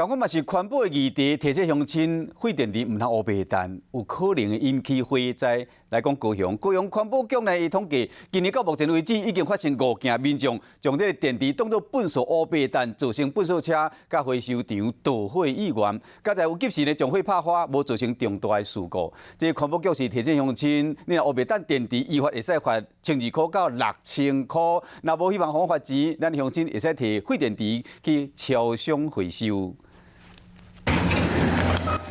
仝款嘛是環保的議題，提醒鄉親廢電池毋通烏白擲，有可能會引起火災。來講高雄，高雄環保局呢，伊統計今年到目前為止已經發生五件民眾將這個電池當做糞掃烏白擲，造成糞掃車佮回收場導火意外。佳哉有及時呢將火拍花，無造成重大的事故。這個環保局是提醒鄉親，你若烏白擲電池，依法會使罰1200到6000箍。若無希望予罰錢，咱鄉親會使提廢電池去超商回收。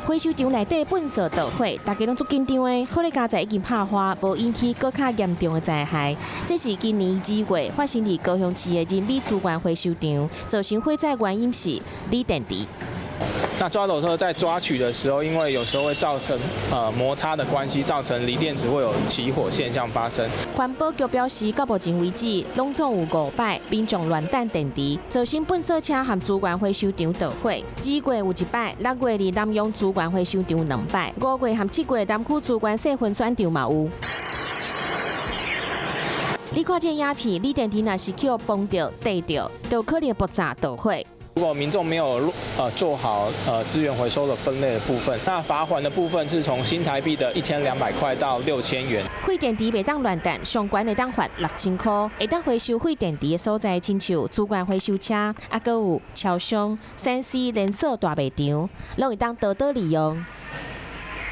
回收場內底糞掃著火，大家攏足緊張的。好咧，佳哉已經拍花，無引起閣較嚴重的災害。這是今年2月發生佇高雄市的人力資源回收場，造成火災原因是鋰電池。那抓斗車在抓取的時候，因為有時候會造成摩擦的關係，造成鋰電池會有起火現象發生。環保局表示，到目前為止，攏總有五擺民眾亂擲電池，造成糞掃車和資源回收場著火。2月有一擺，6月佇南陽資源回收場兩擺，5月和7月南區資源細分選場嘛有。你看這影片，鋰電池若是予碰著、硩著，就可能爆炸著火。如果民眾沒有做好資源回收的分類的部分，那罰鍰的部分是從新台幣的1200塊到6000元。廢電池袂當亂擲，上懸會當罰6000箍。會當回收廢電池的所在，親像資源回收車，啊，閣有超商、3C 連鎖大賣場，攏會當多多利用。